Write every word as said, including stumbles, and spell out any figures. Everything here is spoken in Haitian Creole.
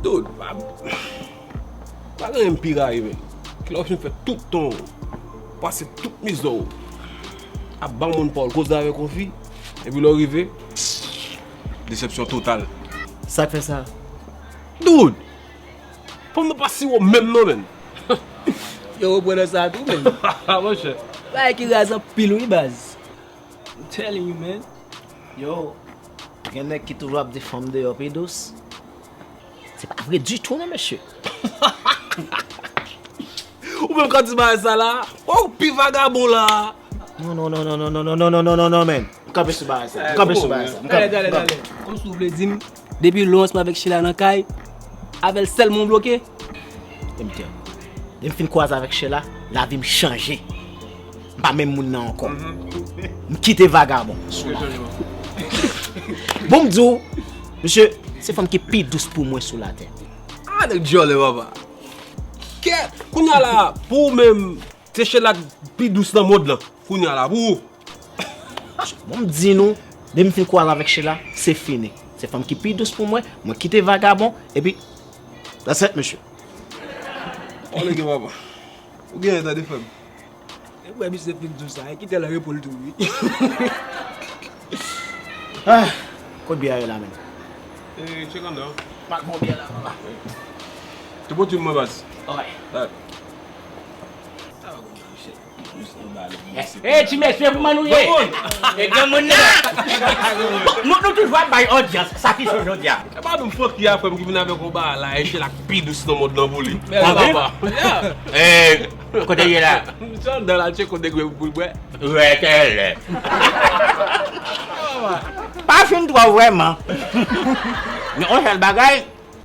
Dude, pa, pa gen anyen m pi rayi, men. Kilè w fin fè tout tan w, pase tout mizè w, ap ba moun pawòl, koze avèk yon fi, epi lè w rive, desepsyon total. Sa k fè sa? Dude! Fanm nan pa siwo menm non, menn. Yo, w pran nan sa tou, menn. Monchè. Bagay ki raz anpil, wi, baz. I'm telling you, man. Yo, gen nèg ki toujou ap di fanm deyò pi dous. Se pa vre ditou, non, mesye. Ou menm ka di bagay sa la? Ou pi vagabon la. Non, non, non, non, non, non, non, non, non, non, non, non, man. M kanpe sou bagay sa. M kanpe sou bagay sa. M kanpe. Tande, tande, tande. Kòmsi w vle di m, depi lè w ansanm avèk Sheila nan kay, avè l sèlman w bloke? Tande m tèl. Lè m fin kwaze avèk Sheila, lavi m chanje. M pa menm moun nan ankò. M kite vagabon. Bon, m di w, mesye, se fanm ki pi dous pou mwen sou latè. Ah, nèg dyòlè, papa. Kèt, kounye a la, pou ou menm, se Sheila k pi dous nan mond lan. Kounye a la, pou ou. Bon, m di nou, depi m fin kwaze avèk Sheila, se fini. Se fanm ki pi dous pou mwen, mwen kite vagabon, epi, that's it, mesye. Olege, papa. Ou genyen, tande, frè m. E wè misye fin di w sa, e kite l repo l tou, wi. Ah, kot byè a ye la, menm? E, tchek anndan. Mat bon byè la, papa. Te pote yon mwen, baz. Alright. Alright. E, ti mesye, kòman nou ye? E, granmoun nan. Nou, nou toujou ap bay odyans, sa ki cho jodi a. E pa nou fòk ki a frè m ki vin avèk yon bagay la, e Sheila k pi dous nan mond lan pou li. Papa. E, kote l ye la? Misye anndan la, tcheke yon degre pou l bwè. Wè, kèlè. Pa fin twò vrèman. Men yon sèl bagay,